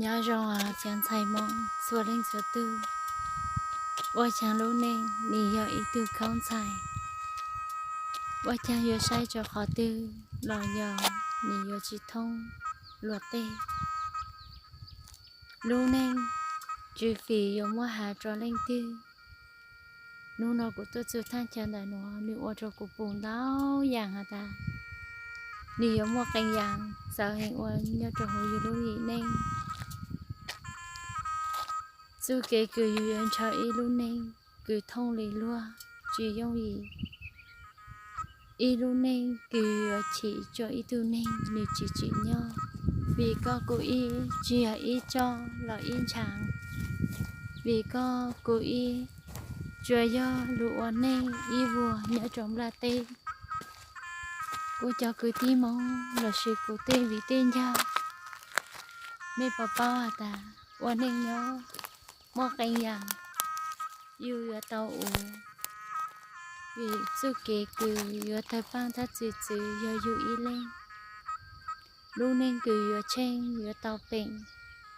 Nyob zoo os cov ntxhais Hmoob txhua leej txhua tug. Ua caag lub neej nws yog ib tug khaub ntxhais? Ua caag yuav saib rua qhov twg los yog nws yuav tsi thoob luag tej? Lub neej tsis fim yuav muab has rua leej twg. Nub nua kuv tuaj txug thaaj chaw ntawm nuav, nws ua rua kuv pum ntau yaam has tas nws yuav muaj qee yaam txawv heev ua nyob rua huv yug lub yim neej. Txuj kev kws yug yuav ntshaw ib lub neej kws thooj li luag tsis yooj yim. Ib lub neej kws yuav chim tsua ib tug neeg nws tsis tsim nyog. Vim koj kuv ib tsis yog ib tsob los ib ntshav. Vim koj kuv ib tsuas yog lug ua neej ib vuag nyob rua nplaj teb. Kuv cov kwv tij Hmoob lossis kuv tej viv tej ncaus, mej puas paub has tas ua neej nyob muaj qee yaam yug yuav tau ua, vim txuj kev kws yuav tawg paaj thab txwv txwv yog yug ib leeg. Lub neej kws yuav tsheej yuav tau peem,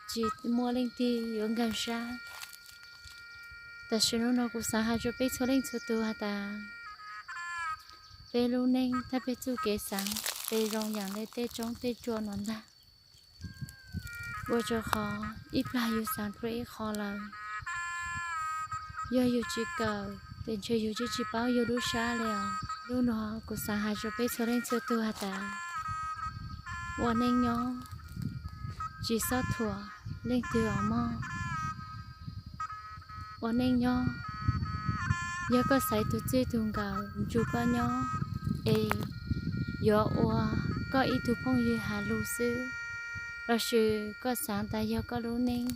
tsis muaj leej twg yuav nkaag sab. Tam sim nub nua kuv xaav has rua peb txhua leej txhua tug has tas peb lub neej thab peb txuj kev xaav peb zoo yaam le tej tsoob tej tsua nuav ntag. Ua rua qhov ib plag yug xaav dlua ib qho lawm, yog yug tsis kawm tes ntshe yug tsi tsis paub yug lub sab le os. Nub nua kuv xaav has rua peb txhua leej txhua tug has tas ua neej nyob tsis xob thuam leej twg os mog. Ua neej nyob, yog koj xaiv tug txij tug nkawm nrug koj nyob es yuav ua koj ib tug phooj ywg has lug xwb, lossis koj xaav tas yog koj lub neej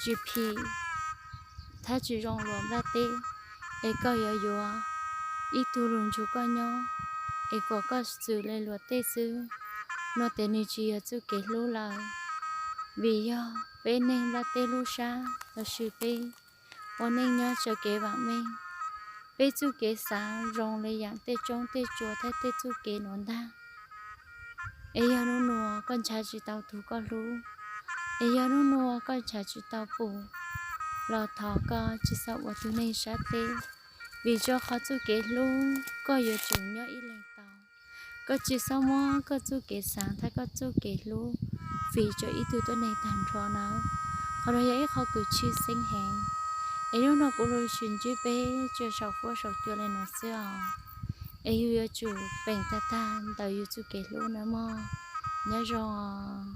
tsis phim thab tsis zoo luas nplaj teb, es koj yuav yuav ib tug lug nrug koj nyob es kom koj xwm le luas tej xwb, nua tes nwg tsis yog txuj kev hlub lawm. Vim yog peb neeg nplaj teb lub sab lossis peb ua neej nyob tsaws kev vaam meej, peb txuj kev xaav zoo le yaam tej tsoob tej tsua thab tej txuj kev nuav ntag. Es yog nub nua koj nrhav tsis tau tug koj hlub, es yog nub nua koj nrhav tsis tau pum, los thov koj tsis xob ua tug neeg sab teb, vim rua qhov txuj kev hlub koj yuav tsum nyob ib leeg tau. Koj tsis xob muab koj txuj kev xaav thab koj txuj kev hlub fim rua ib tug tuab neeg taag nrho nawb. Qhov nuav yog ib qho kws tshwj xeeb heev, es nub nua kuv lug tsis ntsib peb tsuas saum fuab saum cua le nuav xwb os. Es yug yuav tsum peem tag tag ntawm yug txuj kev hlub nawb mog. Nyob zoo os.